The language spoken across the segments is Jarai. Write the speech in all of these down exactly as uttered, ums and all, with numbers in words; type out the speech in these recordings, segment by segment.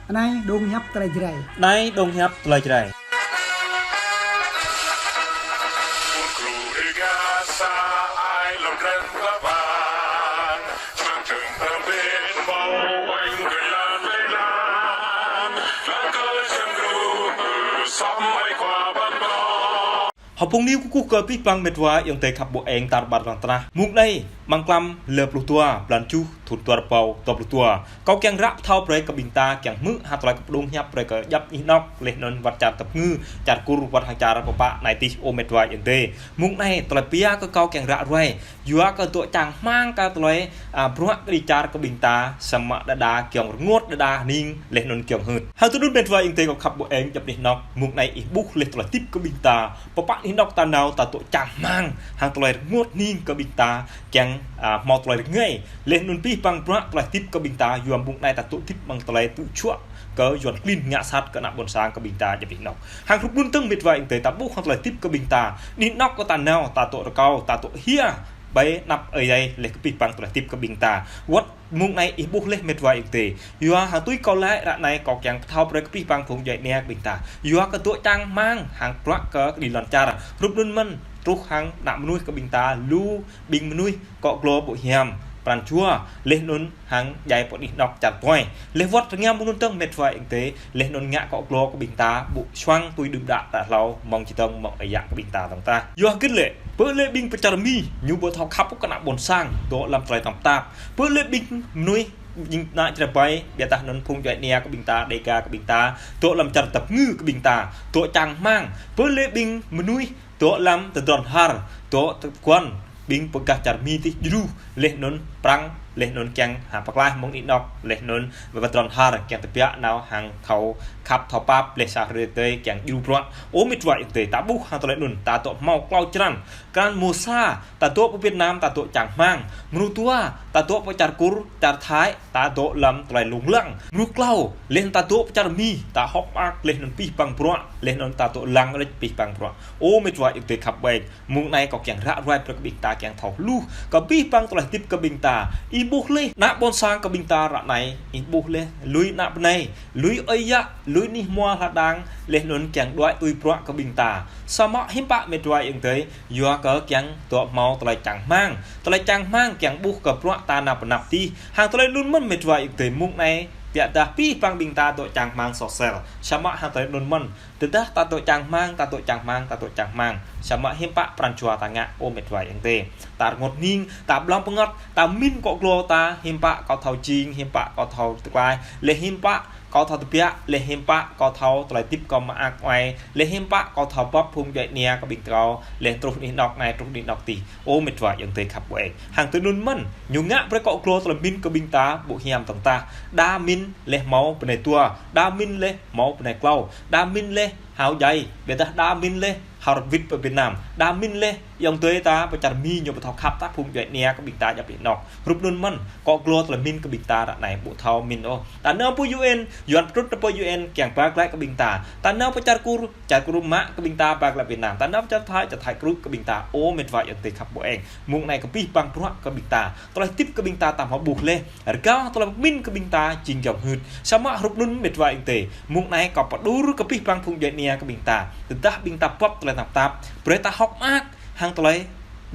Anai dong hiăp tơlơi Jrai. Anai dong hiăp tơlơi Jrai. Hơpŭng niu kơkuh kơ abih bang met wa ayŏng adơi khăp ƀô̆ eng tar ƀar lŏn tơnah. Mơ̆ng anai, amăng klăm lơ pluh dua, blan tơjuh, thŭn dua rơbâo dua pluh dua. Kâo kiăng ră pơthâo brơi kơ ƀing ta, kiăng hmư̆ hăng tơlơi kơ pơdŏng hiăp brơi kơ djŏp anih anŏk, laih anŭn wơ̆t čar tơpơngư, čar Kur, wơ̆t hăng čar pơpă anai tih ơ met wa ayŏng adơi. Mơ̆ng anai, tơlơi pia kơ kâo kiăng ră ruai, yua kơ dŏ čang hmang kơ tơlơi, a, bruă kơđi čar kơ ƀing ta, samơ̆ đơđa kiăng rơngot đơđa hning, laih anŭn kiăng hưt. Hăng tui anŭn met wa ayŏng adơi kâo khăp ƀô̆ eng djŏp anih anŏk, mơ̆ng anai ih ƀuh laih tơlơi hơdip kơ ƀing ta, pơpă anih anŏk ta nao ta dŏ čang hmang, hăng tơlơi rơngot hning kơ ƀing ta, kiăng, a, hmâo tơlơi rơngai. Laih anŭn abih bang bruă tơlơi hơdip kơ ƀing ta, yua mơ̆ng anai ta dŏ hơdip amăng tơlơi tŭ čuă kơ Yuăn klin ngă sat kơ ană ƀôn sang kơ ƀing ta djŏp anih anŏk. Hăng hrup anŭn dơ̆ng met wa ayŏng adơi ta ƀuh hăng tơlơi hơdip kơ ƀing ta. Anih anŏk kơ ta nao, ta dŏ rơkâo, ta dŏ hia, ƀơi anăp Ơi Adai laih kơ abih bang tơlơi hơdip kơ ƀing ta. Wơ̆t mơ̆ng anai ih ƀuh laih met wa ayŏng adơi. Yua hăng tui kâo laĭ ră anai kâo kiăng pơthâo brơi kơ abih bang phung djuai ania kơ ƀing ta. Yua kơ dŏ čang hmang hăng bruă kơ kơđi lŏn čar. Hrup anŭn mơ̆n, truh hăng ană mơnuih kơ ƀing ta, lu ƀing mơnuih akŏ glô ƀu hiam, pran jua, laih anŭn hăng djai pơ anih anŏk čar tuai. Laih wơ̆t rơngiă mơ̆ng anŭn dơ̆ng met wa ayŏng adơi, laih anŭn ngă akŏ glô kơ ƀing ta, ƀu suang tui đưm đă đă hlâo, mơ̆ng čơdơ̆ng mơ̆ng ơi yă kơ ƀing ta dơ̆ng tah. Yua hơget lĕ, pơ lĕ ƀing pơ čar Mi, ñu ƀu thâo khăp kơ ană ƀôn sang, dŏ lăm tơlơi tơnap tap. Pơ lĕ ƀing mơnuih, ƀing ană čar ƀai, biă dah anŭn phung djuai ania kơ ƀing ta, Đêga kơ ƀing ta, dŏ lăm čar tơpơngư kơ ƀing ta, dŏ čang hmang. Pơ lĕ ƀing mơnuih, dŏ lăm tơdron har, dŏ tơguan, ƀing pơ gah čar Mi tih djru, laih anŭn prăng, laih anŭn kiăng ha pơklaih mơ̆ng anih anŏk, laih anŭn wơ̆t tơdron har, kiăng tơbiă nao hăng thâo khăp thâo pap, laih sa hrơi tơi kiăng djru bruă. Ơ met wa ayŏng adơi, ta ƀuh hăng tơlơi anŭn, ta dŏ hmâo klâo črăn, krăn mơsa, ta dŏ pơ Việt Nam, ta dŏ čang hmang, mrô dua, ta dŏ pơ čar Kur, čar Thái, ta dŏ lăm tơlơi lông lăng, mrô klâo, laih anŭn ta dŏ pơ čar Mi, ta hơ̆k mơak, laih anŭn abih bang bruă, laih anŭn ta dŏ lăng laih abih bang bruă. Ơ met wa ayŏng adơi khăp ƀô̆ eng, mơ̆ng anai kâo kiăng ră ruai brơi kơ ƀing ta kiăng thâo hluh kơ abih bang tơlơi hơdip kơ ƀing ta. Ih ƀuh laih, ană ƀôn sang kơ ƀing ta ră anai, ih ƀuh laih, lui ană bơnai, lui ơi yă, lui anih hmua hla đang, laih anŭn kiăng đuaĭ tui bruă kơ ƀing ta. Samơ̆ hiư̆m pă met wa ayŏng adơi, yua kơ kiăng dŏ hmâo tơlơi čang hmang. Tơlơi čang hmang kiăng ƀuh kơ bruă ta nao pơ anăp tih. Hăng tơlơi anŭn mơ̆n met wa ayŏng adơi mơ̆ng anai, biă dah abih bang ƀing ta dŏ čang hmang soh sel. Samơ̆ hăng tơlơi anŭn mơ̆n, tơdah ta dŏ čang hmang, ta dŏ čang hmang, ta dŏ čang hmang. Samơ̆ hiư̆m pă pran jua ta ngă ơ met wa ayŏng adơi. Ta rơngot hning, ta blŏng pơngăt, ta pơmĭn akŏ glô ta, hiư̆m pă kâo thâo jing, hiư̆m pă kâo thâo tơklaih, laih hiư̆m pă kâo thâo tơbiă, laih hiư̆m pă kâo thâo tơlơi hơdip kâo mơak mơai, laih hiư̆m pă kâo thâo bưp phung djuai ania kơ ƀing kâo, laih truh anih anŏk anai, truh anih anŏk tih. Ơ met wa ayŏng adơi khăp ƀô̆ eng. Hăng tui anŭn mơ̆n, ñu ngă brơi akŏ glô tơlơi pơmĭn kơ ƀing ta, ƀu hiam dơ̆ng tah. Đa pơmĭn laih hmâo bơnai dua, đa pơmĭn laih hmâo bơnai klâo, đa pơmĭn laih hao djai, biă dah đa pơmĭn laih hao rơwit pơ Việt Nam, đa pơmĭn laih ayŏng adơi ta pơ čar Mi ñu ƀu thâo khăp tah phung djuai ania kơ ƀing ta djŏp anih anŏk. Hrup anŭn mơ̆n, akŏ glô tơlơi pơmĭn kơ ƀing ta ră anai ƀu thâo pơmĭn ôh. Ta nao pơ U N, Yuăn pơtrŭt nao pơ U N kiăng ba glaĭ kơ ƀing ta. Ta nao pơ čar Kur, čar Kur mă kơ ƀing ta ba glaĭ Việt Nam. Ta nao pơ čar Thái, čar Thái krŭ kơ ƀing ta. Ơ met wa ayŏng adơi khăp ƀô̆ eng. Mơ̆ng anai kơ abih bang bruă kơ ƀing ta, tơlơi hơdip kơ ƀing ta ta hmâo ƀuh laih. Rơgao tơlơi pơmĭn kơ ƀing ta jing giŏng hưt. Samơ̆ hrup anŭn met wa ayŏng adơi, mơ̆ng anai kâo pơđur kơ abih bang phung djuai ania kơ ƀing ta. Tơdah ƀing ta bưp tơlơi tơnap tap, brơi ta hơ̆k mơak hăng tơlơi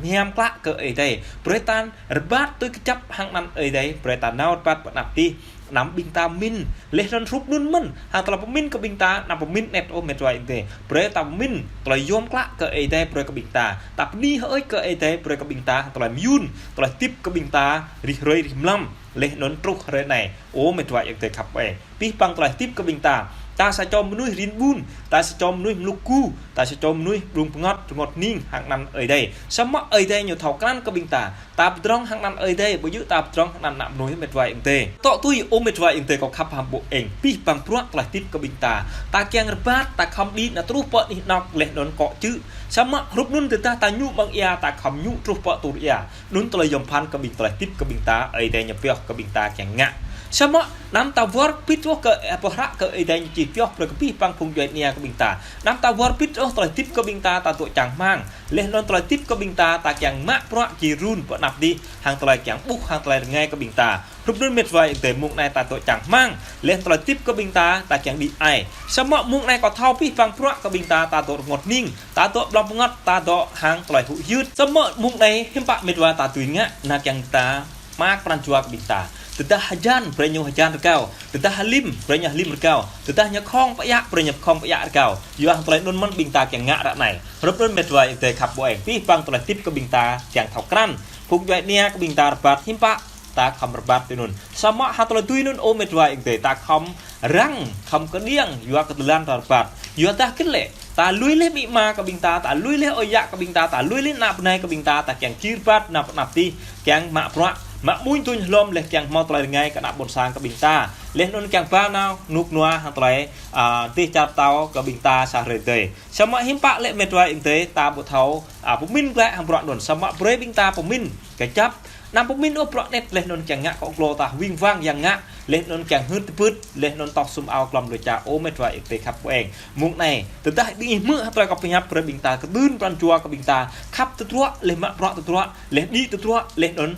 hiam klă kơ Ơi Adai. Brơi ta rơbat tui kơjăp hăng anăn Ơi Adai, brơi ta nao rơbat pơ anăp tih. Anăm ƀing ta pơmĭn, laih anŭn hrup anŭn mơ̆n, hăng tơlơi pơmĭn kơ ƀing ta, anăm pơmĭn anet ôh met wa ayŏng adơi. Brơi ta pơmĭn tơlơi yôm klă kơ Ơi Adai brơi kơ ƀing ta. Ta bơni hơơč kơ Ơi Adai brơi kơ ƀing ta, hăng tơlơi mơyun, tơlơi hơdip kơ ƀing ta, rĭm hrơi rĭm mlam, laih anŭn truh hrơi anai. Ơ met wa ayŏng adơi khăp ƀô̆ eng. Abih bang tơlơi hơdip kơ ƀing ta. Ta sa čô mơnuih rin ƀun, ta sa čô mơnuih mluk gu, ta sa čô mơnuih blŏng pơngăt, rơngot hning hăng anăn Ơi Adai. Samơ̆ Ơi Adai ñu thâo krăn kơ ƀing ta. Ta pơdrŏng hăng anăn Ơi Adai, ƀu djơ̆ ta pơdrŏng hăng anăn ană mơnuih met wa ayŏng adơi. Tŏ tui ơ met wa ayŏng adơi kâo khăp hăm ƀô̆ eng. Abih bang bruă tơlơi hơdip kơ ƀing ta. Ta kiăng rơbat, ta khŏm đĭ nao truh pơ anih anŏk laih anŭn akŏ čư̆. Samơ̆ hrup anŭn tơdah ta ñu amăng ia, ta khŏm ñu truh pơ tur ia. Anŭn tơlơi yôm phăn kơ ƀing tơlơi hơdip kơ ƀing ta, Ơi Adai ñu pioh kơ ƀing ta kiăng ngă. Samơ̆ anăm ta wơr bĭt ôh kơ, ơ, pơhră kơ Ơi Adai ñu čih pioh brơi kơ abih bang phung djuai ania kơ ƀing ta. Anăm ta wơr bĭt ôh tơlơi hơdip kơ ƀing ta, ta dŏ čang rơmang. Laih anŭn tơlơi hơdip kơ ƀing ta, ta kiăng mă bruă či run pơ anăp adih, hăng tơlơi kiăng ƀuh, hăng tơlơi rơngai kơ ƀing ta. Hrup anŭn met wa ayŏng adơi, mông anai ta dŏ čang rơmang. Laih anŭn tơlơi hơdip kơ ƀing ta, ta kiăng đĭ ai. Samơ̆ mông anai kâo thâo abih bang bruă kơ ƀing ta, ta dŏ rơngot hning, ta dŏ blŏng pơngăt, ta dŏ hăng tơlơi huĭ hyưt. Samơ̆ mông anai hiư̆m pă met wa ta tui ngă, anŭn kiăng ta mă pran jua kơ ƀing ta. Tơdah hơjan, brơi ñu hơjan rơgao. Tơdah hlim, brơi ñu hlim rơgao. Tơdah ñu khŏng pơiă, brơi ñu khŏng pơiă rơgao. Yua hăng tơlơi anŭn mơ̆n ƀing ta kiăng ngă ră anai. Hrup anŭn met wa ayŏng adơi khăp ƀu eng. Abih bang tơlơi hơdip kơ ƀing ta kiăng thâo krăn. Phung djuai ania kơ ƀing ta rơbat hiư̆m pă, ta khŏm rơbat tui anŭn. Samơ̆ hăng tơlơi tui anŭn ơ met wa ayŏng adơi, ta khŏm răng, khŏm kơđiăng, yua kơ tơlơi ta rơbat. Yua dah kơ lĕ, ta lui laih amĭ ama kơ ƀing ta, ta lui laih ơi yă kơ ƀing ta, ta lui laih ană bơnai kơ ƀing ta, ta kiăng či rơbat anăp anăp adih, kiăng mă bruă, mă mŭn tuñ hlom laih kiăng hmâo tơlơi rơngai kơ ană ƀôn sang kơ ƀing ta. Laih anŭn kiăng ba nao rơnŭk rơnua hăng tơlơi, ơ, dêh čar pơtao kơ ƀing ta sa hrơi tơi. Samơ̆ hiư̆m pă lĕ met wa ayŏng adơi, ta ƀu thâo, ơ, pơmĭn glaĭ hăng bruă anŭn. Samơ̆ brơi ƀing ta pơmĭn kơjăp. Anăm pơmĭn ôh bruă anet laih anŭn kiăng ngă akŏ glô ta wing wang yang ngă, laih anŭn kiăng hưt tơpưt, laih anŭn tŏh sum ao klŏm lua čar ơ met wa ayŏng adơi khăp ƀu eng. Mông anai, tơdah ƀing ih hmư̆ hơdră kâo pơhiăp brơi ƀing ta kơdŭn pran jua kơ ƀing ta, khăp tơdruă, laih mă bruă tơdruă, laih đĭ tơdruă, laih anŭn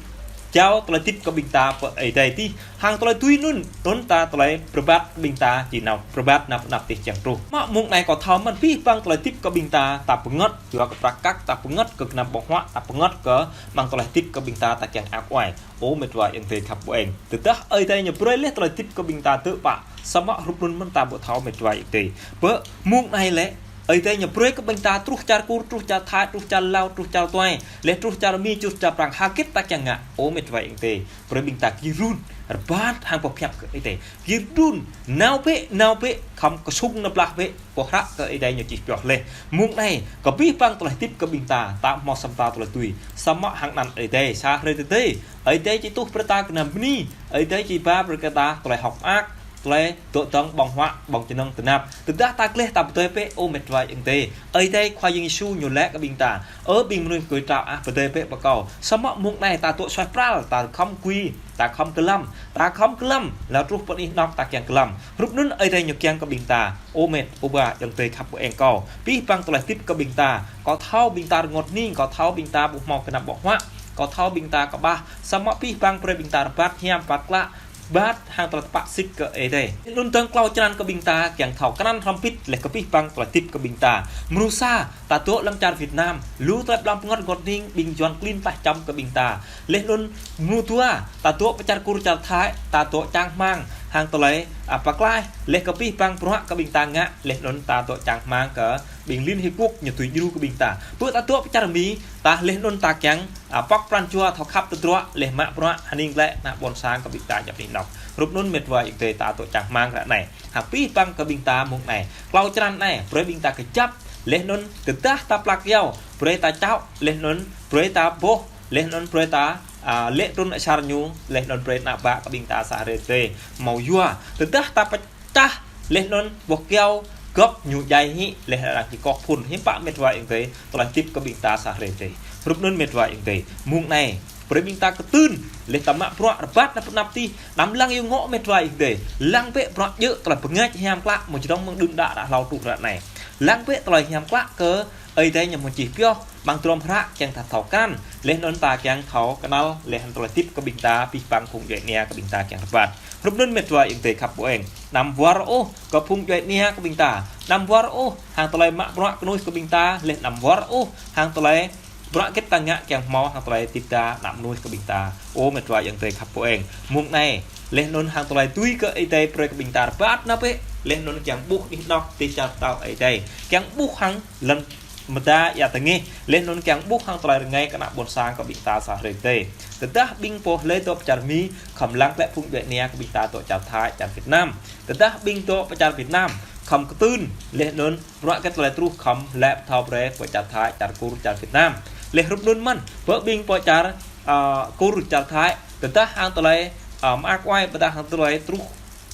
jao tơlơi hơdip kơ ƀing ta pơ Ơi Adai adih. Hăng tơlơi tui anŭn, anŭn ta tơlơi rơbat ƀing ta či nao rơbat anăp anăp adih kiăng truh. Mă mông anai kâo thâo mơ̆n abih bang tơlơi hơdip kơ ƀing ta, ta pơngăt, yua kơ prăk kăk, ta pơngăt kơ gơnam ƀơ̆ng huă, ta pơngăt kơ mơ̆ng tơlơi hơdip kơ ƀing ta, ta kiăng ak ai. Ơ met wa ayŏng adơi khăp ƀu eng. Tơdah Ơi Adai ñu brơi laih tơlơi hơdip kơ ƀing ta tơpă. Samơ̆ hrup anŭn mơ̆n ta ƀu thâo met wa ayŏng adơi. Pơ mông anai lĕ, Ơi Adai ñu brơi kơ ƀing ta truh čar Kur, truh čar Thai, truh čar Lao, truh čar Tuai, laih truh čar Mi, truh čar Prang, hơget ta kiăng ngă. Ơ met wa ayŏng adơi. Brơi ƀing ta či run, rơbat hăng pơhiăp kơ Ơi Adai. Či run, nao bĕ, nao bĕ, khŏm kơsŭng nao blah bĕ, pơhră kơ Ơi Adai ñu čih pioh laih. Mông anai, kơ abih bang tơlơi hơdip kơ ƀing ta, ta hmâo sa mta tơlơi tui. Samơ̆ hăng anăn Ơi Adai, sa hrơi tơdơi. Ơi Adai či tuh brơi ta gơnam bơni, Ơi Adai či ba brơi kơ ta tơlơi hơ̆k mơak, tơlơi dŏ dŏng ƀơ̆ng huă, ƀơ̆ng čơnơ̆ng tơnap. Tơdah ta gleh ta pơdơi bĕ ơ met wa ayŏng adơi. Ơi Adai Khua Yang Yêsu ñu laĭ kơ ƀing ta. Ơ ƀing mơnuih gơ̆ trao ah pơdơi bĕ pơ kâo. Samơ̆ mông anai ta dŏ suaih pral, ta khŏm kui, ta khŏm kơlăm, ta khŏm kơlăm, laih truh pơ anih anŏk ta kiăng kơlăm. Hrup anŭn Ơi Adai ñu kiăng kơ ƀing ta. Ơ met, ơ wa, ayŏng adơi khăp ƀu eng kâo. Abih bang tơlơi hơdip kơ ƀing ta. Kâo thâo ƀing ta rơngot hning, kâo thâo ƀing ta ƀu hmâo gơnam ƀơ̆ng huă. Kâo thâo ƀing ta kơƀah. Samơ̆ abih bang brơi ƀing ta rơbat hiam rơbat klă. Rơbat hăng tơlơi tơpă sĭt kơ Ơi Adai. Anŭn dơ̆ng klâo črăn kơ ƀing ta kiăng thâo krăn hrŏm hơbĭt laih kơ abih bang tơlơi hơdip kơ ƀing ta. Mrô sa, ta dŏ lăm čar Việt Nam, lu tơlơi blŏng pơngăt rơngot hning ƀing Yuan klin tlaih čăm kơ ƀing ta. Laih anŭn mrô dua, ta dŏ pơ čar Kur čar Thai, ta dŏ čang rơmang hăng tơlơi, ơ, pơklaih, laih kơ abih bang bruă kơ ƀing ta ngă, laih anŭn ta dŏ čang rơmang kơ ƀing Liên Hiệp Quốc ñu tui djru kơ ƀing ta. Pơ ta dŏ pơ čar Mi, ta laih anŭn ta kiăng, ơ, pŏk pran jua thâo khăp tơdruă, laih mă bruă, hơning glaĭ, ană ƀôn sang kơ ƀing ta djŏp anih anŏk. Hrup anŭn met wa ayŏng adơi ta dŏ čang rơmang ră anai. Hăng abih bang kơ ƀing ta mông anai. Klâo črăn anai, brơi ƀing ta kơjăp, laih anŭn tơdah ta plak yâo, brơi ta čao, laih anŭn brơi ta boh, laih anŭn brơi ta, ơ, lĕ trŭn asar ñu, laih anŭn brơi ană bă kơ ƀing ta sa hrơi tơi. Hmâo yua, tơdah ta pơčah, laih anŭn boh kyâo, gŏp ñu djai hĭ, laih arăng či koh phŭn, hiư̆m pă met wa ayŏng adơi, tơlơi hơdip kơ ƀing ta sa hrơi tơi. Hrup anŭn met wa ayŏng adơi, mông anai, brơi ƀing ta kơtưn, laih ta mă bruă rơbat anăp anăp adih, anăm lăng yua ngŏ met wa ayŏng adơi, lăng bĕ bruă djơ̆ tơlơi pơngač hiam klă, mơ̆ng čơdơ̆ng mơ̆ng đưm đă đă hlâo truh ră anai. Lăng bĕ tơlơi hiam klă kơ Ơi Adai ñu mơ̆ng čih pioh, ƀăng drôm hră kiăng ta thâo krăn, laih anŭn ta kiăng thâo kơnăl, laih anŭn tơlơi hơdip kơ ƀing ta, abih bang phung djuai ania kơ ƀing ta kiăng rơbat. Hrup anŭn met wa ayŏng adơi khăp ƀu eng. Anăm wơr ôh kơ phung djuai ania kơ ƀing ta. Anăm wơr ôh hăng tơlơi mă bruă kơnuih kơ ƀing ta, laih anăm wơr ôh hăng tơlơi bruă hơget ta ngă kiăng hmâo hăng tơlơi hơdip ta, ană mơnuih kơ ƀing ta. Ơ met wa ayŏng adơi khăp ƀu eng. Mông anai, laih anŭn hăng tơlơi tui kơ Ơi Adai brơi kơ ƀing ta rơbat nao bĕ, laih anŭn kiăng ƀuh anih anŏk dêh čar pơtao Ơi Adai. Kiăng ƀuh hăng lŏn mơda ia tơngih, laih anŭn kiăng ƀuh hăng tơlơi rơngai kơ ană ƀôn sang kơ ƀing ta sa hrơi tơi. Tơdah ƀing pô hlơi dŏ pơ čar Mi, khŏm lăng glaĭ phung djuai ania kơ ƀing ta dŏ čar Thai, čar Việt Nam. Tơdah ƀing dŏ pơ čar Việt Nam, khŏm kơtưn, laih anŭn bruă hơget tơlơi truh khŏm laĭ pơthâo brơi pơ čar Thai, čar Kur, čar Việt Nam. Laih hrup anŭn mơ̆n, pơ ƀing pơ čar, ơ, Kur, čar Thai, tơdah hăng tơlơi, ơ, mơak kuai, tơdah hăng tơlơi truh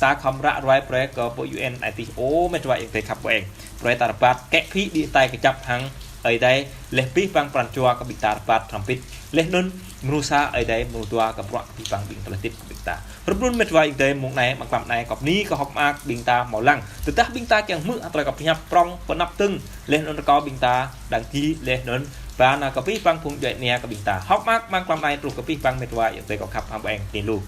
ta khŏm ră ruai brơi kơ pơ U N adih. Ơ met wa ayŏng adơi khăp ƀu eng. Brơi ta rơbat kĕ phĭ đĭ tai kơjăp hăng Ơi Adai, laih abih bang pran jua kơ ƀing ta rơbat hrŏm hơbĭt. Laih anŭn mrô sa Ơi Adai, mrô dua kơ bruă kơ abih bang ƀing tơlơi hơdip kơ ƀing ta. Hrup anŭn mĕt wa ayŏng adơi, mông anai, amăng tlam anai, kâo bơni kơ hŏk mơak ƀing ta hmâo lăng. Tơdah ƀing ta kiăng hmư̆, hơdrơi kâo pơhiăp prong, pơnăp tơng, laih anŭn rơkâo ƀing ta đăng ký, laih anŭn ba nao kơ pih păng phung djuai ania kơ ƀing ta. Hŏk mơak amăng tlam anai truh kơ pih păng mĕt wa ayŏng adơi kâo khăp hăng ƀing ƀing lu.